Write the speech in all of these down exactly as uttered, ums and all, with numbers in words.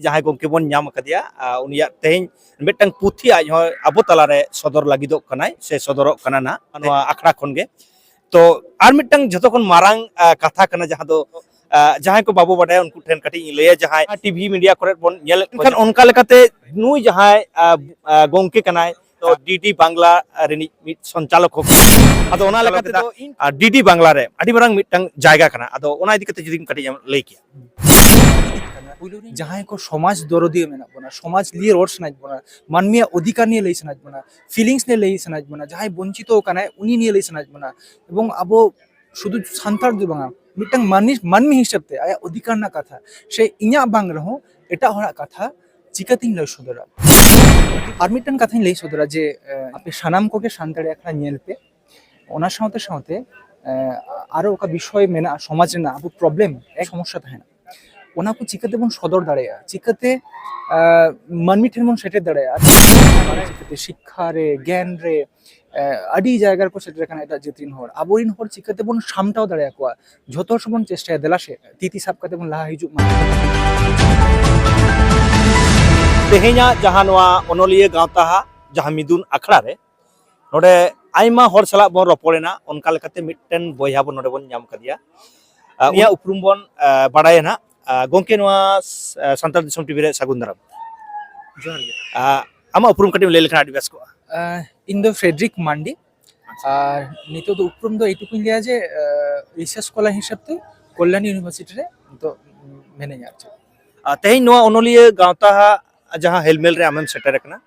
ᱡᱟᱦᱟᱸᱭ ᱜᱚᱢᱠᱮ ᱵᱚᱱ ᱧᱟᱢ ᱟᱠᱟᱫᱮᱭᱟ, ᱟᱨ ᱩᱱᱤᱭᱟᱜ ᱛᱮᱦᱮᱧ ᱢᱤᱫᱴᱟᱝ ᱯᱩᱛᱷᱤ ᱟᱡ ᱦᱚᱸ ᱟᱵᱚ ᱛᱟᱞᱟᱨᱮ ᱥᱚᱫᱚᱨ ᱞᱟᱹᱜᱤᱫᱚᱜ ᱠᱟᱱᱟᱭ ᱥᱮ ᱥᱚᱫᱚᱨᱚᱜ ᱠᱟᱱᱟ ᱱᱟᱜ ᱱᱚᱣᱟ ᱟᱠᱷᱲᱟ ᱠᱷᱚᱱ ᱜᱮ᱾ ᱛᱚ ᱟᱨ ᱢᱤᱫᱴᱟᱝ ᱡᱷᱚᱛᱚ ᱠᱷᱚᱱ ᱢᱟᱨᱟᱝ, ᱟ, ᱠᱟᱛᱷᱟ ᱠᱟᱱᱟ, ᱡᱟᱦᱟᱸ ᱫᱚ, ᱟ, ᱡᱟᱦᱟᱸᱭ ᱠᱚ ᱵᱟᱵᱚ ᱵᱟᱰᱟᱭᱟ ᱩᱱᱠᱩ ᱴᱷᱮᱱ ᱠᱟᱹᱴᱤᱡ ᱤᱧ ᱞᱟᱹᱭᱟ, ᱡᱟᱦᱟᱸᱭ ᱴᱤᱵᱷᱤ ᱢᱤᱰᱤᱭᱟ ᱠᱚᱨᱮ ᱵᱚᱱ ᱧᱮᱞᱮᱫ ᱠᱚᱣᱟ, ᱢᱮᱱᱠᱷᱟᱱ ᱚᱱᱠᱟ ᱞᱮᱠᱟᱛᱮ ᱱᱩᱭ ᱡᱟᱦᱟᱸᱭ, ᱟ, ᱟ, ᱜᱚᱢᱠᱮ ᱠᱟᱱᱟᱭ, ᱛᱚ ᱰᱤᱰᱤ ᱵᱟᱝᱞᱟ ᱨᱤᱱᱤᱡ ᱢᱤᱫ ᱥᱚᱧᱪᱟᱞᱚᱠ ᱦᱚᱸ ᱠᱟᱱᱟᱭ᱾ ᱟᱫᱚ ᱚᱱᱟ ᱞᱮᱠᱟᱛᱮ ᱫᱚ ᱤᱧ, ᱟ, ᱰᱤᱰᱤ ᱵᱟᱝᱞᱟ ᱨᱮ ᱟᱹᱰᱤ ᱢᱟᱨᱟᱝ ᱢᱤᱫᱴᱟᱝ ᱡᱟᱭᱜᱟ ᱠᱟᱱᱟ᱾ ᱟᱫᱚ ᱚᱱᱟ ᱤᱫᱤ ᱠᱟᱛᱮ ᱡᱩᱫᱤ ᱠᱟᱹᱴᱤᱡ ᱮᱢ ᱞᱟᱹᱭ ᱠᱮᱭᱟ᱾ ᱡᱟᱦᱟᱸᱭ ᱠᱚ ᱥᱚᱢᱟᱡᱽ ᱫᱚᱨᱚᱫᱤᱭᱟᱹ ᱢᱮᱱᱟᱜ ᱵᱚᱱᱟ, ᱥᱚᱢᱟᱡᱽ ᱱᱤᱭᱮ ᱨᱚᱲ ᱥᱟᱱᱟᱭᱮᱫ ᱵᱚᱱᱟ, ᱢᱟᱹᱱᱢᱤᱭᱟᱜ ᱚᱫᱷᱤᱠᱟᱨ ᱱᱤᱭᱮ ᱞᱟᱹᱭ ᱥᱟᱱᱟᱭᱮᱫ ᱵᱚᱱᱟ, ᱯᱷᱤᱞᱤᱝᱥ ᱱᱤᱭᱮ ᱞᱟᱹᱭ ᱥᱟᱱᱟᱭᱮᱫ ᱵᱚᱱᱟ, ᱡᱟᱦᱟᱸᱭ ᱵᱚᱧᱪᱤᱛᱚ ᱠᱟᱱᱟᱭ ᱩᱱᱤ ᱱᱤᱭᱮ ᱞᱟᱹᱭ ᱥᱟᱱᱟᱭᱮᱫ ᱵᱚᱱᱟ, ᱮᱵᱚᱝ ᱟᱵᱚ ᱥᱩᱫᱷᱩ ᱥᱟᱱᱛᱟᱲ ᱫᱚ ᱵᱟᱝᱟ, ᱢᱤᱫᱴᱟᱝ ᱢᱟᱹᱱᱢᱤ, ᱢᱟᱹᱱᱢᱤ ᱦᱤᱥᱟᱹᱵ ᱛᱮ ᱟᱭᱟᱜ ᱚᱫᱷᱤᱠᱟᱨ ᱨᱮᱱᱟᱜ ᱠᱟᱛᱷᱟ, ᱥᱮ ᱤᱧᱟᱹᱜ ᱵᱟᱝ ᱨᱮᱦᱚᱸ ᱮᱴᱟᱜ ᱦᱚᱲᱟᱜ ᱠᱟᱛᱷᱟ ᱪᱤᱠᱟᱹᱛᱤᱧ ᱞᱟᱹᱭ ᱥᱚᱫᱚᱨᱟ? ᱟᱨ ᱢᱤᱫᱴᱟᱝ ᱠᱟᱛᱷᱟᱧ ᱞᱟᱹᱭ ᱥᱚᱫᱚᱨᱟ ᱡᱮ, ᱮ, ᱟᱯᱮ ᱥᱟᱱᱟᱢ ᱠᱚᱜᱮ ᱥᱟᱱᱛᱟᱲᱤ ᱟᱠᱷᱲᱟ ᱧᱮᱞ ᱯᱮ᱾ ᱚᱱᱟ ᱥᱟᱶᱛᱮ ᱥᱟᱶᱛᱮ, ᱮ, ᱟᱨᱚ ᱚᱠᱟ ᱵᱤᱥᱚᱭ ᱢᱮᱱᱟᱜᱼᱟ ᱥᱚᱢᱟᱡᱽ ᱨᱮᱱᱟᱜ, ᱟᱵᱚ ᱯᱨᱚᱵᱞᱮᱢ, ᱮᱠ ᱥᱚᱢᱚᱥᱥᱟ ᱛᱟᱦᱮᱱᱟ, ᱚᱱᱟ ᱠᱚ ᱪᱤᱠᱟᱹ ᱛᱮᱵᱚᱱ ᱥᱚᱫᱚᱨ ᱫᱟᱲᱮᱭᱟᱜᱼᱟ, ᱪᱤᱠᱟᱹᱛᱮ, ᱮ, ᱢᱟᱹᱱᱢᱤ ᱴᱷᱮᱱ ᱵᱚᱱ ᱥᱮᱴᱮᱨ ᱫᱟᱲᱮᱭᱟᱜᱼᱟ, ᱪᱤᱠᱟᱹᱛᱮ ᱥᱤᱠᱠᱷᱟ ᱨᱮ, ᱜᱮᱭᱟᱱ ᱨᱮ, ᱮ, ᱟᱹᱰᱤ ᱡᱟᱭᱜᱟ ᱨᱮᱠᱚ ᱥᱮᱴᱮᱨ ᱟᱠᱟᱱᱟ ᱮᱴᱟᱜ ᱡᱟᱹᱛ ᱨᱮᱱ ᱦᱚᱲ᱾ ᱟᱵᱚᱨᱮᱱ ᱦᱚᱲ ᱪᱤᱠᱟᱹ ᱛᱮᱵᱚᱱ ᱥᱟᱢᱴᱟᱣ ᱫᱟᱲᱮᱭᱟᱠᱚᱣᱟ? ᱡᱷᱚᱛᱚ ᱦᱚᱲ ᱵᱚᱱ ᱪᱮᱥᱴᱟᱭᱟ, ᱫᱮᱞᱟ ᱥᱮ ᱛᱤ ᱛᱤ ᱥᱟᱵ ᱠᱟᱛᱮ ᱵᱚᱱ ᱞᱟᱦᱟ ᱦᱤᱡᱩᱜ ᱢᱟ᱾ ᱛᱮᱦᱮᱧᱟᱜ ᱡᱟᱦᱟᱸ ᱱᱚᱣᱟ ᱚᱱᱚᱞᱤᱭᱟᱹ ᱜᱟᱶᱛᱟ ᱦᱟᱜ ᱡᱟᱦᱟᱸ ᱢᱤᱫᱩᱱ ᱟᱠᱷᱲᱟ ᱨᱮ ᱱᱚᱰᱮ ᱟᱭᱢᱟ ᱦᱚᱲ ᱥᱟᱞᱟᱜ ᱵᱚᱱ ᱨᱚᱯᱚᱲ ᱮᱱᱟ, ᱚᱱᱠᱟ ᱞᱮᱠᱟᱛᱮ ᱢᱤᱫᱴᱮᱱ ᱵᱚᱭᱦᱟ ᱵᱚᱱ ᱱᱚᱰᱮ ᱵᱚᱱ ᱧᱟᱢ ᱠᱟᱫᱮᱭᱟ᱾ ᱟ, ᱩᱱᱤᱭᱟᱜ ᱩᱯᱨᱩᱢ ᱵᱚᱱ, ᱟ, ᱵᱟᱲᱟᱭᱟ ᱱᱟᱦᱟᱜ᱾ ᱟ, ᱜᱚᱢᱠᱮ, ᱱᱚᱣᱟ, ᱟ, ᱥᱟᱱᱛᱟᱲ ᱫᱤᱥᱚᱢ ᱴᱤᱵᱷᱤ ᱨᱮ ᱥᱟᱹᱜᱩᱱ ᱫᱟᱨᱟᱢ᱾ ᱡᱚᱦᱟᱨ ᱜᱮ᱾ ᱟ, ᱟᱢᱟᱜ ᱩᱯᱨᱩᱢ ᱠᱟᱹᱴᱤᱡ ᱮᱢ ᱞᱟᱹᱭ ᱞᱮᱠᱷᱟᱱ ᱟᱹᱰᱤ ᱵᱮᱥ ᱠᱚᱜᱼᱟ᱾ ᱟ, ᱤᱧ ᱫᱚ ᱯᱷᱨᱮᱰᱨᱤᱠ ᱢᱟᱱᱰᱤ᱾ ᱟᱪᱪᱷᱟ᱾ ᱟᱨ ᱱᱤᱛᱚᱜ ᱫᱚ ᱩᱯᱨᱩᱢ ᱫᱚ ᱮᱭᱴᱩᱠᱩᱧ ᱞᱟᱹᱭᱟ ᱡᱮ, ᱟ, ᱨᱤᱥᱟᱨᱪ ᱥᱠᱚᱞᱟᱨ ᱦᱤᱥᱟᱹᱵ ᱛᱮ ᱠᱚᱞᱭᱟᱱᱤ ᱤᱭᱩᱱᱤᱵᱷᱟᱨᱥᱤᱴᱤ ᱨᱮ ᱱᱤᱛᱚᱜ ᱢᱮᱱᱟᱹᱧᱟ ᱟᱨ ᱪᱮᱫ᱾ ᱟ, ᱛᱮᱦᱮᱧ ᱱᱚᱣᱟ ᱚᱱᱚᱞᱤᱭᱟᱹ ᱜᱟᱶᱛᱟ ᱦᱟᱜ ᱡᱟᱦᱟᱸ ᱦᱮᱞᱢᱮᱞ ᱨᱮ ᱟᱢᱮᱢ ᱥᱮᱴᱮᱨ ᱟᱠᱟᱱᱟ,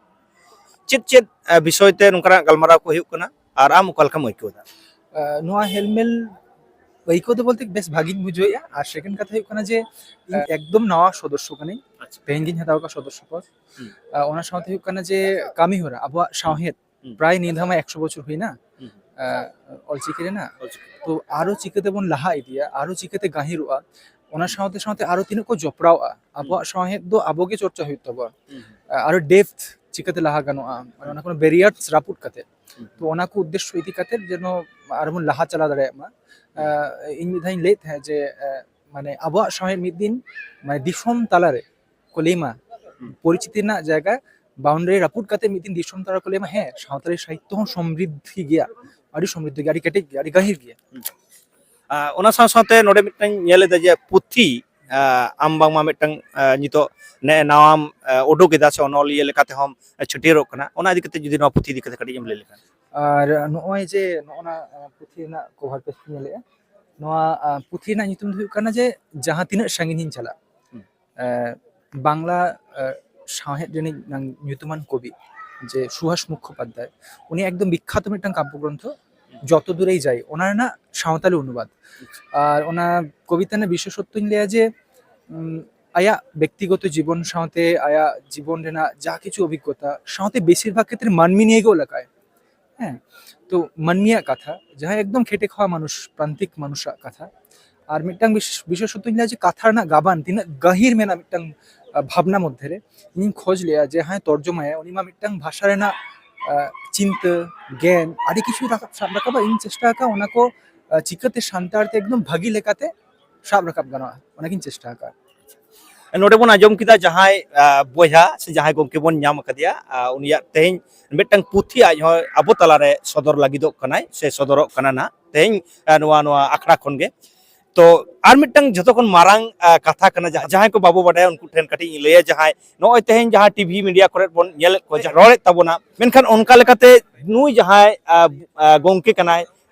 ᱪᱮᱫ ᱪᱮᱫ, ᱟ, ᱵᱤᱥᱚᱭ ᱛᱮ ᱱᱚᱝᱠᱟᱱᱟᱜ ᱜᱟᱞᱢᱟᱨᱟᱣ ᱠᱚ ᱦᱩᱭᱩᱜ ᱠᱟᱱᱟ ᱟᱨ ᱟᱢ ᱚᱠᱟ ᱞᱮᱠᱟᱢ ᱟᱹᱭᱠᱟᱹᱣ ᱮᱫᱟ? ᱟ, ᱱᱚᱣᱟ ᱦᱮᱞᱢᱮᱞ ᱟᱹᱭᱠᱟᱹᱣ ᱫᱚ ᱵᱚᱞᱛᱮ ᱵᱮᱥ ᱵᱷᱟᱜᱤᱧ ᱵᱩᱡᱷᱟᱹᱣᱮᱫᱼᱟ᱾ ᱟᱨ ᱥᱮᱠᱮᱱᱰ ᱠᱟᱛᱷᱟ ᱦᱩᱭᱩᱜ ᱠᱟᱱᱟ ᱡᱮ ᱤᱧ ᱟ, ᱮᱠᱫᱚᱢ ᱱᱟᱣᱟ ᱥᱚᱫᱚᱥᱥᱚ ᱠᱟᱹᱱᱟᱹᱧ᱾ ᱟᱪᱪᱷᱟ᱾ ᱛᱮᱦᱮᱧ ᱜᱤᱧ ᱦᱟᱛᱟᱣ ᱟᱠᱟᱫ ᱥᱚᱫᱚᱥᱥᱚ ᱯᱚᱫ᱾ ᱦᱩᱸ᱾ ᱟ, ᱚᱱᱟ ᱥᱟᱶᱛᱮ ᱦᱩᱭᱩᱜ ᱠᱟᱱᱟ ᱡᱮ ᱠᱟᱹᱢᱤ ᱦᱚᱨᱟ ᱟᱵᱚᱣᱟᱜ ᱥᱟᱶᱦᱮᱫ ᱦᱩᱸ᱾ ᱯᱨᱟᱭ ᱱᱤᱭᱟᱹ ᱫᱷᱟᱣ ᱢᱟ ᱮᱠᱥᱚ ᱵᱚᱪᱷᱚᱨ ᱦᱩᱭᱱᱟ, ᱦᱩᱸ᱾ ᱟ, ᱚᱞᱪᱤᱠᱤ ᱨᱮᱱᱟᱜ᱾ ᱚᱞᱪᱤᱠᱤ᱾ ᱛᱚ ᱟᱨᱚ ᱪᱤᱠᱟᱹ ᱛᱮᱵᱚᱱ ᱞᱟᱦᱟ ᱤᱫᱤᱭᱟ, ᱟᱨᱚ ᱪᱤᱠᱟᱹᱛᱮ ᱜᱟᱹᱦᱤᱨᱚᱜᱼᱟ, ᱚᱱᱟ ᱦᱩᱸ᱾ ᱥᱟᱶᱛᱮ ᱥᱟᱶᱛᱮ ᱟᱨᱚ ᱛᱤᱱᱟᱹᱜ ᱠᱚ ᱡᱚᱯᱲᱟᱣᱚᱜᱼᱟ, ᱟᱵᱚᱣᱟᱜ ᱦᱩᱸ᱾ ᱥᱟᱶᱦᱮᱫ ᱫᱚ ᱟᱵᱚ ᱜᱮ ᱪᱚᱨᱪᱟ ᱦᱩᱭᱩᱜ ᱛᱟᱵᱚᱱᱟ᱾ ᱦᱩᱸ᱾ ᱟ, ᱟᱨᱚ ᱰᱮᱯᱛᱷ ᱪᱤᱠᱟᱹᱛᱮ ᱞᱟᱦᱟ ᱜᱟᱱᱚᱜᱼᱟ, ᱢᱟᱱᱮ ᱚᱱᱟ ᱠᱚᱱᱚ ᱵᱮᱨᱤᱭᱟᱨᱥ ᱨᱟᱹᱯᱩᱫ ᱠᱟᱛᱮ᱾ ᱦᱩᱸ᱾ ᱛᱚ ᱚᱱᱟ ᱠᱚ ᱩᱫᱽᱫᱮᱥᱥᱚ ᱤᱫᱤ ᱠᱟᱛᱮ ᱡᱮᱱᱚ ᱟᱨᱚ ᱵᱚᱱ ᱞᱟᱦᱟ ᱪᱟᱞᱟᱣ ᱫᱟᱲᱮᱭᱟᱜ ᱢᱟ᱾ ᱦᱩᱸ᱾ ᱟ, ᱤᱧ ᱢᱤᱫ ᱫᱷᱟᱣ ᱤᱧ ᱞᱟᱹᱭᱮᱫ ᱛᱟᱦᱮᱸᱫ ᱡᱮ, ᱟ, ᱢᱟᱱᱮ ᱟᱵᱚᱣᱟᱜ ᱥᱟᱶᱦᱮᱫ ᱢᱤᱫ ᱫᱤᱱ ᱢᱟᱱᱮ ᱫᱤᱥᱚᱢ ᱛᱟᱞᱟᱨᱮ ᱠᱚ ᱞᱟᱹᱭ ᱢᱟ, ᱯᱚᱨᱤᱪᱤᱛᱤ ᱨᱮᱱᱟᱜ ᱡᱟᱭᱜᱟ ᱵᱟᱣᱩᱱᱰᱟᱨᱤ ᱨᱟᱹᱯᱩᱫ ᱠᱟᱛᱮ ᱢᱤᱫ ᱫᱤᱱ ᱫᱤᱥᱚᱢ ᱛᱟᱨᱟ ᱠᱚ ᱞᱟᱹᱭ ᱢᱟ, ᱦᱮᱸ, ᱥᱟᱶᱛᱟᱞᱤ ᱥᱟᱦᱤᱛᱛᱚ ᱦᱚᱸ ᱥᱚᱢᱨᱤᱫᱷᱤ ᱜᱮᱭᱟ, ᱟᱹᱰᱤ ᱥᱚᱢᱨᱤᱫᱷᱤ ᱜᱮᱭᱟ, ᱟᱹᱰᱤ ᱠᱮᱴᱮᱡ ᱜᱮᱭᱟ, ᱟᱹᱰᱤ ᱜᱟᱹᱦᱤᱨ ᱜᱮᱭᱟ᱾ ᱟᱨ ᱚᱱᱟ ᱥᱟᱶ ᱥᱟᱶᱛᱮ ᱱᱚᱰᱮ ᱢᱤᱫᱴᱟᱝ ᱧᱮᱞ ᱮᱫᱟ ᱡᱮ ᱯᱩᱛᱷᱤ, ᱟᱨ ᱟᱢ ᱵᱟᱝᱢᱟ ᱢᱤᱫᱴᱟᱝ, ᱟᱨ ᱱᱤᱛᱚᱜ ᱱᱮ ᱱᱟᱣᱟᱢ, ᱟᱨ ᱩᱰᱩᱠ ᱮᱫᱟ ᱥᱮ ᱚᱱᱚᱞᱤᱭᱟᱹ ᱞᱮᱠᱟ ᱛᱮᱦᱚᱸᱢ ᱪᱷᱟᱹᱴᱭᱟᱹᱨᱚᱜ ᱠᱟᱱᱟ, ᱚᱱᱟ ᱤᱫᱤ ᱠᱟᱛᱮ ᱡᱩᱫᱤ ᱱᱚᱣᱟ ᱯᱩᱛᱷᱤ ᱤᱫᱤ ᱠᱟᱛᱮ ᱠᱟᱹᱴᱤᱡ ᱮᱢ ᱞᱟᱹᱭ ᱞᱮᱠᱷᱟᱱ᱾ ᱟᱨ ᱱᱚᱜᱼᱚᱭ ᱡᱮ ᱱᱚᱜᱼᱚ ᱱᱟ ᱯᱩᱛᱷᱤ ᱨᱮᱱᱟᱜ ᱠᱚᱵᱷᱟᱨ ᱯᱮᱡᱽ ᱧᱮᱞᱮᱫᱼᱟ, ᱱᱚᱣᱟ ᱯᱩᱛᱷᱤ ᱨᱮᱱᱟᱜ ᱧᱩᱛᱩᱢ ᱫᱚ ᱦᱩᱭᱩᱜ ᱠᱟᱱᱟ ᱡᱮ ᱡᱟᱦᱟᱸ ᱛᱤᱱᱟᱹᱜ ᱥᱟᱺᱜᱤᱧ ᱤᱧ ᱪᱟᱞᱟᱜ᱾ ᱵᱟᱝᱞᱟ ᱥᱟᱶᱦᱮᱫ ᱨᱤᱱᱤᱡ ᱧᱩᱛᱩᱢᱟᱱ ᱠᱚᱵᱤ ᱡᱮ ᱥᱩᱦᱟᱥ ᱢᱩᱠᱷᱳᱯᱟᱫᱽᱫᱷᱟᱭ, ᱩᱱᱤ ᱮᱠᱫᱚᱢ ᱵᱤᱠᱠᱷᱟᱛᱚ ᱢᱤᱫᱴᱟᱝ ᱠᱟᱵᱽᱵᱚ ᱜᱨᱚᱱᱛᱷᱚ ᱡᱚᱛᱚ ᱫᱩᱨᱮᱭ ᱡᱟᱭ, ᱚᱱᱟ ᱨᱮᱱᱟᱜ ᱥᱟᱶᱛᱟᱞᱤ ᱚᱱᱩᱵᱟᱫ᱾ ᱟᱨ ᱚᱱᱟ ᱠᱚᱵᱤᱛᱟ ᱨᱮᱱᱟᱜ ᱵᱤᱥᱮᱥᱚᱛᱛᱚᱧ ᱞᱟᱹᱭᱟ ᱡᱮ ᱟᱭᱟᱜ ᱵᱮᱠᱛᱤᱜᱚᱛᱚ ᱡᱤᱵᱚᱱ ᱥᱟᱶᱛᱮ ᱟᱭᱟᱜ ᱡᱤᱵᱚᱱ ᱨᱮᱱᱟᱜ ᱡᱟ ᱠᱤᱪᱷᱩ ᱚᱵᱷᱤᱜᱽᱜᱚᱛᱟ ᱥᱟᱶᱛᱮ ᱵᱮᱥᱤᱨ ᱵᱷᱟᱜᱽ ᱠᱷᱮᱛᱨᱮ ᱢᱟᱹᱱᱢᱤ ᱱᱤᱭᱮ ᱜᱮ ᱚᱞ ᱟᱠᱟᱫᱟᱭ᱾ ᱦᱮᱸ, ᱛᱚ ᱢᱟᱹᱱᱢᱤᱭᱟᱜ ᱠᱟᱛᱷᱟ, ᱡᱟᱦᱟᱸᱭ ᱮᱠᱫᱚᱢ ᱠᱷᱮᱴᱮ ᱠᱷᱟᱣᱟ ᱢᱟᱱᱩᱥ, ᱯᱨᱟᱱᱛᱤᱠ ᱢᱟᱱᱩᱥᱟᱜ ᱠᱟᱛᱷᱟ᱾ ᱟᱨ ᱢᱤᱫᱴᱟᱝ ᱵᱤᱥᱮᱥᱚᱛᱛᱚᱧ ᱞᱟᱹᱭᱟ ᱡᱮ ᱠᱟᱛᱷᱟ ᱨᱮᱱᱟᱜ ᱜᱟᱵᱟᱱ ᱛᱤᱱᱟᱹᱜ ᱜᱟᱹᱦᱤᱨ ᱢᱮᱱᱟᱜ, ᱢᱤᱫᱴᱟᱝ ᱵᱷᱟᱵᱽᱱᱟ ᱢᱚᱫᱽᱫᱷᱮ ᱨᱮ ᱤᱧᱤᱧ ᱠᱷᱚᱡᱽ ᱞᱮᱭᱟ ᱡᱮ ᱦᱮᱸ, ᱛᱚᱨᱡᱚᱢᱟᱭᱟ, ᱩᱱᱤ ᱢᱟ ᱢᱤᱫᱴᱟᱝ ᱵᱷᱟᱥᱟ ᱨᱮᱱᱟᱜ ᱪᱤᱱᱛᱟᱹ, ᱜᱮᱭᱟᱱ ᱟᱹᱰᱤ ᱠᱤᱪᱷᱩ ᱨᱟᱠᱟᱵ, ᱥᱟᱵ ᱨᱟᱠᱟᱵᱟ᱾ ᱤᱧ ᱪᱮᱥᱴᱟ ᱟᱠᱟᱫ ᱚᱱᱟ ᱠᱚ ᱪᱤᱠᱟᱹᱛᱮ ᱥᱟᱱᱛᱟᱲ ᱛᱮ ᱮᱠᱫᱚᱢ ᱵᱷᱟᱹᱜᱤ ᱞᱮᱠᱟᱛᱮ ᱥᱟᱵ ᱨᱟᱠᱟᱵ ᱜᱟᱱᱚᱜᱼᱟ, ᱚᱱᱟᱜᱤᱧ ᱪᱮᱥᱴᱟ ᱟᱠᱟᱫ᱾ ᱱᱚᱰᱮ ᱵᱚᱱ ᱟᱸᱡᱚᱢ ᱠᱮᱫᱟ ᱡᱟᱦᱟᱸᱭ ᱵᱚᱭᱦᱟ ᱥᱮ ᱡᱟᱦᱟᱸᱭ ᱜᱚᱢᱠᱮ ᱵᱚᱱ ᱧᱟᱢ ᱟᱠᱟᱫᱮᱭᱟ, ᱩᱱᱤᱭᱟᱜ ᱛᱮᱦᱮᱧ ᱢᱤᱫᱴᱟᱝ ᱯᱩᱛᱷᱤ ᱟᱡ ᱦᱚᱸ ᱟᱵᱚ ᱛᱟᱞᱟᱨᱮ ᱥᱚᱫᱚᱨ ᱞᱟᱹᱜᱤᱫᱚᱜ ᱠᱟᱱᱟᱭ ᱥᱮ ᱥᱚᱫᱚᱨᱚᱜ ᱠᱟᱱᱟ ᱱᱟᱜ ᱛᱮᱦᱮᱧ ᱱᱚᱣᱟ ᱱᱚᱣᱟ ᱟᱠᱷᱲᱟ ᱠᱷᱚᱱ ᱜᱮ᱾ ᱛᱚ ᱟᱨ ᱢᱤᱫᱴᱟᱝ ᱡᱷᱚᱛᱚ ᱠᱷᱚᱱ ᱢᱟᱨᱟᱝ ᱠᱟᱛᱷᱟ ᱠᱟᱱᱟ, ᱡᱟᱦᱟᱸᱭ ᱠᱚ ᱵᱟᱵᱚ ᱵᱟᱰᱟᱭᱟ ᱩᱱᱠᱩ ᱴᱷᱮᱱ ᱠᱟᱹᱴᱤᱡ ᱤᱧ ᱞᱟᱹᱭᱟ, ᱡᱟᱦᱟᱸᱭ ᱱᱚᱜᱼᱚᱭ ᱛᱮᱦᱮᱧ ᱡᱟᱦᱟᱸ ᱴᱤᱵᱷᱤ ᱢᱤᱰᱤᱭᱟ ᱠᱚᱨᱮ ᱵᱚᱱ ᱧᱮᱞᱮᱫ ᱠᱚᱣᱟ, ᱨᱚᱲᱮᱫ ᱛᱟᱵᱚᱱᱟ, ᱢᱮᱱᱠᱷᱟᱱ ᱚᱱᱠᱟ ᱞᱮᱠᱟᱛᱮ ᱱᱩᱭ ᱡᱟᱦᱟᱸᱭ ᱜᱚᱢᱠᱮ ᱠᱟᱱᱟᱭ,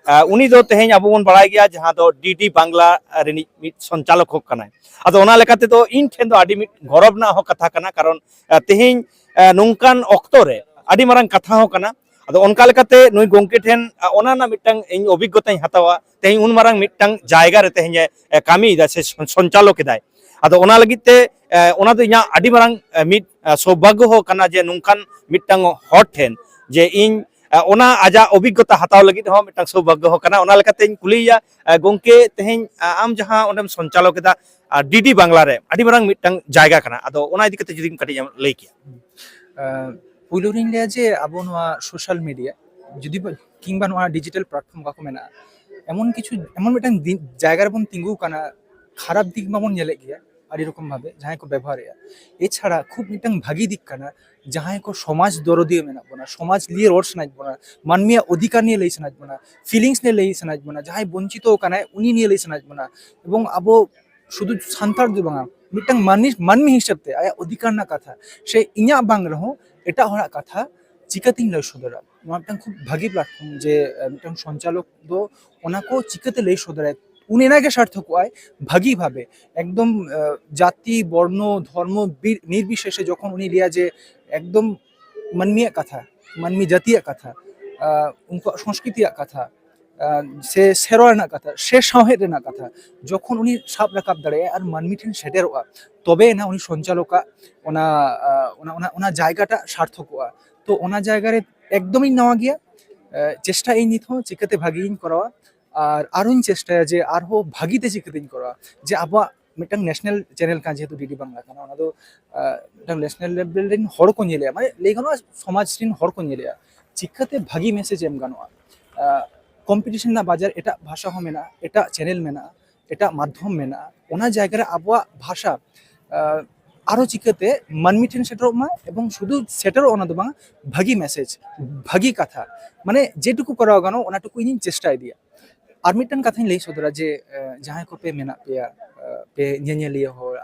ᱩᱱᱤ ᱫᱚ ᱛᱮᱦᱮᱧ ᱟᱵᱚ ᱵᱚᱱ ᱵᱟᱲᱟᱭ ᱜᱮᱭᱟ ᱡᱟᱦᱟᱸ ᱫᱚ ᱰᱤᱰᱤ ᱵᱟᱝᱞᱟ ᱨᱤᱱᱤᱡ ᱢᱤᱫ ᱥᱚᱧᱪᱟᱞᱚᱠ ᱦᱚᱸ ᱠᱟᱱᱟᱭ᱾ ᱟᱫᱚ ᱚᱱᱟ ᱞᱮᱠᱟ ᱛᱮᱫᱚ ᱤᱧ ᱴᱷᱮᱱ ᱫᱚ ᱟᱹᱰᱤ ᱢᱤᱫ ᱜᱚᱨᱚᱵᱽ ᱨᱮᱱᱟᱜ ᱦᱚᱸ ᱠᱟᱛᱷᱟ ᱠᱟᱱᱟ, ᱠᱟᱨᱚᱱ ᱛᱮᱦᱮᱧ ᱱᱚᱝᱠᱟᱱ ᱚᱠᱛᱚ ᱨᱮ ᱟᱹᱰᱤ ᱢᱟᱨᱟᱝ ᱠᱟᱛᱷᱟ ᱦᱚᱸ ᱠᱟᱱᱟ᱾ ᱟᱫᱚ ᱚᱱᱠᱟ ᱞᱮᱠᱟᱛᱮ ᱱᱩᱭ ᱜᱚᱢᱠᱮ ᱴᱷᱮᱱ ᱚᱱᱟ ᱨᱮᱱᱟᱜ ᱢᱤᱫᱴᱟᱝ ᱤᱧ ᱚᱵᱷᱤᱜᱽᱜᱚᱛᱟᱧ ᱦᱟᱛᱟᱣᱟ, ᱛᱮᱦᱮᱧ ᱩᱱ ᱢᱟᱨᱟᱝ ᱢᱤᱫᱴᱟᱝ ᱡᱟᱭᱜᱟ ᱨᱮ ᱛᱮᱦᱮᱧ ᱮ ᱠᱟᱹᱢᱤᱭᱮᱫᱟ ᱥᱮ ᱥᱚᱧᱪᱟᱞᱚᱠ ᱮᱫᱟᱭ᱾ ᱟᱫᱚ ᱚᱱᱟ ᱞᱟᱹᱜᱤᱫ ᱛᱮ ᱚᱱᱟ ᱫᱚ ᱤᱧᱟᱹᱜ ᱟᱹᱰᱤ ᱢᱟᱨᱟᱝ ᱢᱤᱫ ᱥᱳᱵᱷᱟᱜᱽᱜᱚ ᱦᱚᱸ ᱠᱟᱱᱟ ᱡᱮ ᱱᱚᱝᱠᱟᱱ ᱢᱤᱫᱴᱟᱝ ᱦᱚᱲ ᱴᱷᱮᱱ ᱡᱮ ᱤᱧ ᱚᱱᱟ ᱟᱡᱟᱜ ᱚᱵᱷᱤᱜᱽᱜᱚᱛᱟ ᱦᱟᱛᱟᱣ ᱞᱟᱹᱜᱤᱫ ᱦᱚᱸ ᱢᱤᱫᱴᱟᱝ ᱥᱳᱵᱷᱟᱜᱽᱜᱚ ᱦᱚᱸ ᱠᱟᱱᱟ᱾ ᱚᱱᱟ ᱞᱮᱠᱟᱛᱮᱧ ᱠᱩᱞᱤᱭᱮᱭᱟ, ᱜᱚᱢᱠᱮ, ᱛᱮᱦᱮᱧ ᱟᱢ ᱡᱟᱦᱟᱸ ᱚᱸᱰᱮᱢ ᱥᱚᱧᱪᱟᱞᱚᱠ ᱮᱫᱟ ᱰᱤᱰᱤ ᱵᱟᱝᱞᱟ ᱨᱮ ᱟᱹᱰᱤ ᱢᱟᱨᱟᱝ ᱢᱤᱫᱴᱟᱝ ᱡᱟᱭᱜᱟ ᱠᱟᱱᱟ, ᱟᱫᱚ ᱚᱱᱟ ᱤᱫᱤ ᱠᱟᱛᱮ ᱡᱩᱫᱤᱢ ᱠᱟᱹᱴᱤᱡ ᱮᱢ ᱞᱟᱹᱭ ᱠᱮᱭᱟ᱾ ᱯᱩᱭᱞᱩ ᱨᱤᱧ ᱞᱟᱹᱭᱟ ᱡᱮ ᱟᱵᱚ ᱱᱚᱣᱟ ᱥᱳᱥᱟᱞ ᱢᱤᱰᱤᱭᱟ ᱡᱩᱫᱤ ᱵᱚ-, ᱠᱤᱝᱵᱟ ᱱᱚᱣᱟ ᱰᱤᱡᱤᱴᱟᱞ ᱯᱞᱟᱴᱯᱷᱚᱨᱢ ᱚᱠᱟ ᱠᱚ ᱢᱮᱱᱟᱜᱼᱟ, ᱮᱢᱚᱱ ᱠᱤᱪᱷᱩ, ᱮᱢᱚᱱ ᱢᱤᱫᱴᱟᱝ ᱫᱤ-, ᱡᱟᱭᱜᱟ ᱨᱮᱵᱚᱱ ᱛᱤᱸᱜᱩ ᱟᱠᱟᱱᱟ, ᱠᱷᱟᱨᱟᱯ ᱫᱤᱠ ᱢᱟᱵᱚᱱ ᱧᱮᱞᱮᱫ ᱜᱮᱭᱟ, ᱟᱹᱰᱤ ᱨᱚᱠᱚᱢ ᱵᱷᱟᱵᱮ ᱡᱟᱦᱟᱸᱭ ᱠᱚ ᱵᱮᱵᱚᱦᱟᱨᱮᱫᱼᱟ᱾ ᱮᱪᱷᱟᱲᱟ ᱠᱷᱩᱵ ᱢᱤᱫᱴᱟᱝ ᱵᱷᱟᱹᱜᱤ ᱫᱤᱠ ᱠᱟᱱᱟ, ᱡᱟᱦᱟᱸᱭ ᱠᱚ ᱥᱚᱢᱟᱡᱽ ᱫᱚᱨᱚᱫᱤᱭᱟᱹ ᱢᱮᱱᱟᱜ ᱵᱚᱱᱟ, ᱥᱚᱢᱟᱡᱽ ᱞᱤᱭᱮ ᱨᱚᱲ ᱥᱟᱱᱟᱭᱮᱫ ᱵᱚᱱᱟ, ᱢᱟᱹᱱᱢᱤᱭᱟᱜ ᱚᱫᱷᱤᱠᱟᱨ ᱱᱤᱭᱮ ᱞᱟᱹᱭ ᱥᱟᱱᱟᱭᱮᱫ ᱵᱚᱱᱟ, ᱯᱷᱤᱞᱤᱝᱥ ᱱᱤᱭᱮ ᱞᱟᱹᱭ ᱥᱟᱱᱟᱭᱮᱫ ᱵᱚᱱᱟ, ᱡᱟᱦᱟᱸᱭ ᱵᱚᱧᱪᱤᱛᱚ ᱠᱟᱱᱟᱭ ᱩᱱᱤ ᱱᱤᱭᱮ ᱞᱟᱹᱭ ᱥᱟᱱᱟᱭᱮᱫ ᱵᱚᱱᱟ, ᱮᱵᱚᱝ ᱟᱵᱚ ᱥᱩᱫᱷᱩ ᱥᱟᱱᱛᱟᱲ ᱫᱚ ᱵᱟᱝᱟ, ᱢᱤᱫᱴᱟᱝ ᱢᱟᱹᱱᱢᱤ, ᱢᱟᱹᱱᱢᱤ ᱦᱤᱥᱟᱹᱵ ᱛᱮ ᱟᱭᱟᱜ ᱚᱫᱷᱤᱠᱟᱨ ᱨᱮᱱᱟᱜ ᱠᱟᱛᱷᱟ, ᱥᱮ ᱤᱧᱟᱹᱜ ᱵᱟᱝ ᱨᱮᱦᱚᱸ ᱮᱴᱟᱜ ᱦᱚᱲᱟᱜ ᱠᱟᱛᱷᱟ ᱪᱤᱠᱟᱹᱛᱤᱧ ᱞᱟᱹᱭ ᱥᱚᱫᱚᱨᱟ? ᱱᱚᱣᱟ ᱢᱤᱫᱴᱟᱝ ᱠᱷᱩᱵ ᱵᱷᱟᱹᱜᱤ ᱯᱞᱟᱴᱯᱷᱚᱨᱢ ᱡᱮ, ᱟᱸ, ᱢᱤᱫᱴᱟᱝ ᱥᱚᱧᱪᱟᱞᱚᱠ ᱫᱚ ᱚᱱᱟ ᱠᱚ ᱪᱤᱠᱟᱹᱛᱮ ᱞᱟᱹᱭ ᱥᱚᱫᱚᱨᱟᱭ, ᱩᱱᱤ ᱮᱱᱟᱜ ᱜᱮ ᱥᱟᱨᱛᱷᱚᱠᱚᱜᱼᱟᱭ ᱵᱷᱟᱹᱜᱤ ᱵᱷᱟᱵᱮ, ᱮᱠᱫᱚᱢ, ᱟᱸ, ᱡᱟᱹᱛᱤ, ᱵᱚᱨᱱᱚ, ᱫᱷᱚᱨᱢᱚ ᱵᱤᱨ-, ᱱᱤᱨᱵᱤᱥᱮᱥᱮ ᱡᱚᱠᱷᱚᱱ ᱩᱱᱤ ᱞᱟᱹᱭᱟ ᱡᱮ ᱮᱠᱫᱚᱢ ᱢᱟᱹᱱᱢᱤᱭᱟᱜ ᱠᱟᱛᱷᱟ, ᱢᱟᱹᱱᱢᱤ ᱡᱟᱹᱛᱤᱭᱟᱜ ᱠᱟᱛᱷᱟ, ᱟᱸ, ᱩᱱᱠᱩᱣᱟᱜ ᱥᱚᱝᱥᱠᱨᱤᱛᱤᱭᱟᱜ ᱠᱟᱛᱷᱟ, ᱟᱸ, ᱥᱮ ᱥᱮᱨᱣᱟ ᱨᱮᱱᱟᱜ ᱠᱟᱛᱷᱟ, ᱥᱮ ᱥᱟᱶᱦᱮᱫ ᱨᱮᱱᱟᱜ ᱠᱟᱛᱷᱟ ᱡᱚᱠᱷᱚᱱ ᱩᱱᱤ ᱥᱟᱵ ᱨᱟᱠᱟᱵ ᱫᱟᱲᱮᱭᱟᱜᱼᱟ ᱟᱨ ᱢᱟᱹᱱᱢᱤ ᱴᱷᱮᱱ ᱥᱮᱴᱮᱨᱚᱜᱼᱟ, ᱛᱚᱵᱮ ᱮᱱᱟ ᱩᱱᱤ ᱥᱚᱧᱪᱟᱞᱚᱠᱟᱜ ᱚᱱᱟ, ᱟᱸ, ᱚᱱᱟ, ᱚᱱᱟ, ᱚᱱᱟ ᱡᱟᱭᱜᱟᱴᱟᱜ ᱥᱟᱨᱛᱷᱚᱠᱚᱜᱼᱟ᱾ ᱛᱚ ᱚᱱᱟ ᱡᱟᱭᱜᱟ ᱨᱮ ᱮᱠᱫᱚᱢᱤᱧ ᱱᱟᱣᱟ ᱜᱮᱭᱟ᱾ ᱟᱸ, ᱪᱮᱥᱴᱟᱭᱟᱹᱧ ᱱᱤᱛ ᱦᱚᱸ ᱪᱤᱠᱟᱹᱛᱮ ᱵᱷᱟᱜᱤᱧ ᱠᱚᱨᱟᱣᱟ, ᱟᱨ ᱟᱨᱦᱚᱸᱧ ᱪᱮᱥᱴᱟᱭᱟ ᱡᱮ ᱟᱨᱦᱚᱸ ᱵᱷᱟᱹᱜᱤᱛᱮ ᱪᱤᱠᱟᱹᱛᱤᱧ ᱠᱚᱨᱟᱣᱟ, ᱡᱮ ᱟᱵᱚᱣᱟᱜ ᱢᱤᱫᱴᱟᱝ ᱱᱮᱥᱱᱟᱞ ᱪᱮᱱᱮᱞ ᱠᱟᱱᱟ, ᱡᱮᱦᱮᱛᱩ ᱰᱤᱰᱤ ᱵᱟᱝᱞᱟ ᱠᱟᱱᱟ, ᱚᱱᱟ ᱫᱚ, ᱟᱸ, ᱢᱤᱫᱴᱟᱝ ᱱᱮᱥᱱᱟᱞ ᱞᱮᱵᱮᱞ ᱨᱮᱱ ᱦᱚᱲ ᱠᱚ ᱧᱮᱞᱮᱜᱼᱟ, ᱢᱟᱱᱮ ᱞᱟᱹᱭ ᱜᱟᱱᱚᱜᱼᱟ ᱥᱚᱢᱟᱡᱽ ᱨᱮᱱ ᱦᱚᱲ ᱠᱚ ᱧᱮᱞᱮᱜᱼᱟ᱾ ᱪᱤᱠᱟᱹᱛᱮ ᱵᱷᱟᱹᱜᱤ ᱢᱮᱥᱮᱡᱽ ᱮᱢ ᱜᱟᱱᱚᱜᱼᱟ? ᱟᱸ, ᱠᱚᱢᱯᱤᱴᱤᱥᱚᱱ ᱨᱮᱱᱟᱜ ᱵᱟᱡᱟᱨ, ᱮᱴᱟᱜ ᱵᱷᱟᱥᱟ ᱦᱚᱸ ᱢᱮᱱᱟᱜᱼᱟ, ᱮᱴᱟᱜ ᱪᱮᱱᱮᱞ ᱢᱮᱱᱟᱜᱼᱟ, ᱮᱴᱟᱜ ᱢᱟᱫᱽᱫᱷᱚᱢ ᱢᱮᱱᱟᱜᱼᱟ, ᱚᱱᱟ ᱡᱟᱭᱜᱟ ᱨᱮ ᱟᱵᱚᱣᱟᱜ ᱵᱷᱟᱥᱟ, ᱟᱸ, ᱟᱨᱚ ᱪᱤᱠᱟᱹᱛᱮ ᱢᱟᱹᱱᱢᱤ ᱴᱷᱮᱱ ᱥᱮᱴᱮᱨᱚᱜ ᱢᱟ, ᱮᱵᱚᱝ ᱥᱩᱫᱷᱩ ᱥᱮᱴᱮᱨᱚᱜ ᱚᱱᱟ ᱫᱚ ᱵᱟᱝ, ᱵᱷᱟᱹᱜᱤ ᱢᱮᱥᱮᱡᱽ, ᱵᱷᱟᱹᱜᱤ ᱠᱟᱛᱷᱟ, ᱢᱟᱱᱮ ᱡᱮᱴᱩᱠᱩ ᱠᱚᱨᱟᱣ ᱜᱟᱱᱚᱜ ᱚᱱᱟᱴᱩᱠᱩ ᱤᱧᱤᱧ ᱪᱮᱥᱴᱟ ᱤᱫᱤᱭᱟ᱾ ᱟᱨ ᱢᱤᱫᱴᱟᱝ ᱠᱟᱛᱷᱟᱧ ᱞᱟᱹᱭ ᱥᱚᱫᱚᱨᱟ ᱡᱮ, ᱟᱸ, ᱡᱟᱦᱟᱸᱭ ᱠᱚᱯᱮ ᱢᱮᱱᱟᱜ ᱯᱮᱭᱟ, ᱟᱸ, ᱯᱮ ᱧᱮᱧᱮᱞᱤᱭᱟᱹ ᱦᱚᱲ,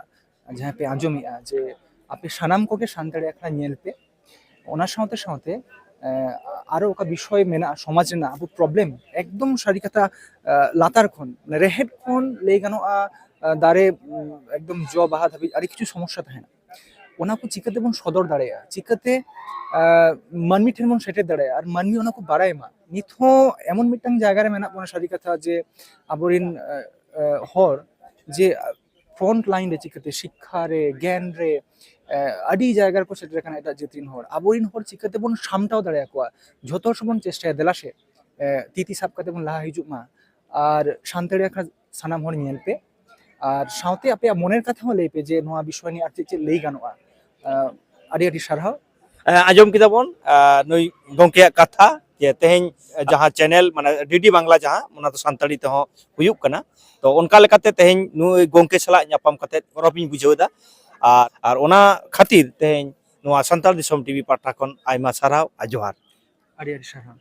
ᱡᱟᱦᱟᱸᱭ ᱯᱮ ᱟᱸᱡᱚᱢᱮᱜᱼᱟ, ᱡᱮ ᱟᱯᱮ ᱥᱟᱱᱟᱢ ᱠᱚᱜᱮ ᱥᱟᱱᱛᱟᱲᱤ ᱟᱠᱷᱲᱟ ᱧᱮᱞ ᱯᱮ᱾ ᱚᱱᱟ ᱥᱟᱶᱛᱮ ᱥᱟᱶᱛᱮ, ᱮᱸ, ᱟᱨᱚ ᱚᱠᱟ ᱵᱤᱥᱚᱭ ᱢᱮᱱᱟᱜᱼᱟ ᱥᱚᱢᱟᱡᱽ ᱨᱮᱱᱟᱜ, ᱟᱵᱚ ᱯᱨᱚᱵᱞᱮᱢ, ᱮᱠᱫᱚᱢ ᱥᱟᱹᱨᱤ ᱠᱟᱛᱷᱟ, ᱮᱸ, ᱞᱟᱛᱟᱨ ᱠᱷᱚᱱ, ᱢᱟᱱᱮ ᱨᱮᱦᱮᱫ ᱠᱷᱚᱱ ᱞᱟᱹᱭ ᱜᱟᱱᱚᱜᱼᱟ, ᱮᱸ, ᱫᱟᱨᱮ, ᱩᱸ, ᱮᱠᱫᱚᱢ ᱡᱚ ᱵᱟᱦᱟ ᱫᱷᱟᱹᱵᱤᱡ ᱟᱹᱰᱤ ᱠᱤᱪᱷᱩ ᱥᱚᱢᱚᱥᱥᱟ ᱛᱟᱦᱮᱱᱟ᱾ ᱚᱱᱟ ᱠᱚ ᱪᱤᱠᱟᱹ ᱛᱮᱵᱚᱱ ᱥᱚᱫᱚᱨ ᱫᱟᱲᱮᱭᱟᱜᱼᱟ, ᱪᱤᱠᱟᱹᱛᱮ, ᱮᱸ, ᱢᱟᱹᱱᱢᱤ ᱴᱷᱮᱱ ᱵᱚᱱ ᱥᱮᱴᱮᱨ ᱫᱟᱲᱮᱭᱟᱜᱼᱟ ᱟᱨ ᱢᱟᱹᱱᱢᱤ ᱚᱱᱟ ᱠᱚ ᱵᱟᱲᱟᱭ ᱢᱟ? ᱱᱤᱛ ᱦᱚᱸ ᱮᱢᱚᱱ ᱢᱤᱫᱴᱟᱝ ᱡᱟᱭᱜᱟ ᱨᱮ ᱢᱮᱱᱟᱜ ᱵᱚᱱᱟ, ᱥᱟᱹᱨᱤ ᱠᱟᱛᱷᱟ, ᱡᱮ ᱟᱵᱚᱨᱮᱱ, ᱮᱸ, ᱮᱸ, ᱦᱚᱲ ᱡᱮ ᱯᱷᱨᱚᱱᱴ ᱞᱟᱭᱤᱱ ᱨᱮ ᱪᱤᱠᱟᱹᱛᱮ ᱥᱤᱠᱠᱷᱟ ᱨᱮ, ᱜᱮᱭᱟᱱ ᱨᱮ, ᱮ, ᱟᱹᱰᱤ ᱡᱟᱭᱜᱟ ᱨᱮᱠᱚ ᱥᱮᱴᱮᱨ ᱟᱠᱟᱱᱟ ᱮᱴᱟᱜ ᱡᱟᱹᱛ ᱨᱮᱱ ᱦᱚᱲ᱾ ᱟᱵᱚᱨᱮᱱ ᱦᱚᱲ ᱪᱤᱠᱟᱹ ᱛᱮᱵᱚᱱ ᱥᱟᱢᱴᱟᱣ ᱫᱟᱲᱮᱭᱟᱠᱚᱣᱟ? ᱡᱷᱚᱛᱚ ᱦᱚᱲ ᱥᱮᱵᱚᱱ ᱪᱮᱥᱴᱟᱭᱟ, ᱫᱮᱞᱟ ᱥᱮ, ᱮ, ᱛᱤ ᱛᱤ ᱥᱟᱵ ᱠᱟᱛᱮ ᱵᱚᱱ ᱞᱟᱦᱟ ᱦᱤᱡᱩᱜ ᱢᱟ᱾ ᱟᱨ ᱥᱟᱱᱛᱟᱲᱤ ᱟᱠᱷᱲᱟ ᱥᱟᱱᱟᱢ ᱦᱚᱲ ᱧᱮᱞ ᱯᱮ, ᱟᱨ ᱥᱟᱶᱛᱮ ᱟᱯᱮᱭᱟᱜ ᱢᱚᱱᱮᱨ ᱠᱟᱛᱷᱟ ᱦᱚᱸ ᱞᱟᱹᱭ ᱯᱮ ᱡᱮ ᱱᱚᱣᱟ ᱵᱤᱥᱚᱭ ᱱᱤᱭᱮ ᱟᱨ ᱪᱮᱫ ᱪᱮᱫ ᱞᱟᱹᱭ ᱜᱟᱱᱚᱜᱼᱟ᱾ ᱮ, ᱟᱹᱰᱤ ᱟᱹᱰᱤ ᱥᱟᱨᱦᱟᱣ᱾ ᱮ, ᱟᱸᱡᱚᱢ ᱠᱮᱫᱟ ᱵᱚᱱ, ᱮ, ᱱᱩᱭ ᱜᱚᱢᱠᱮᱭᱟᱜ ᱠᱟᱛᱷᱟ᱾ ᱡᱮ ᱛᱮᱦᱮᱧ ᱡᱟᱦᱟᱸ ᱪᱮᱱᱮᱞ, ᱢᱟᱱᱮ ᱰᱤᱰᱤ ᱵᱟᱝᱞᱟ, ᱡᱟᱦᱟᱸ ᱚᱱᱟ ᱫᱚ ᱥᱟᱱᱛᱟᱲᱤ ᱛᱮᱦᱚᱸ ᱦᱩᱭᱩᱜ ᱠᱟᱱᱟ᱾ ᱛᱚ ᱚᱱᱠᱟ ᱞᱮᱠᱟᱛᱮ ᱛᱮᱦᱮᱧ ᱱᱩᱭ ᱜᱚᱢᱠᱮ ᱥᱟᱞᱟᱜ ᱧᱟᱯᱟᱢ ᱠᱟᱛᱮ ᱜᱚᱨᱚᱵᱤᱧ ᱵᱩᱡᱷᱟᱹᱣ ᱮᱫᱟ᱾ ᱟᱨ ᱟᱨ ᱚᱱᱟ ᱠᱷᱟᱹᱛᱤᱨ ᱛᱮᱦᱮᱧ ᱱᱚᱣᱟ ᱥᱟᱱᱛᱟᱲ ᱫᱤᱥᱚᱢ ᱴᱤᱵᱷᱤ ᱯᱟᱦᱴᱟ ᱠᱷᱚᱱ ᱟᱭᱢᱟ ᱥᱟᱨᱦᱟᱣ ᱟᱨ ᱡᱚᱦᱟᱨ᱾ ᱟᱹᱰᱤ ᱟᱹᱰᱤ ᱥᱟᱨᱦᱟᱣ᱾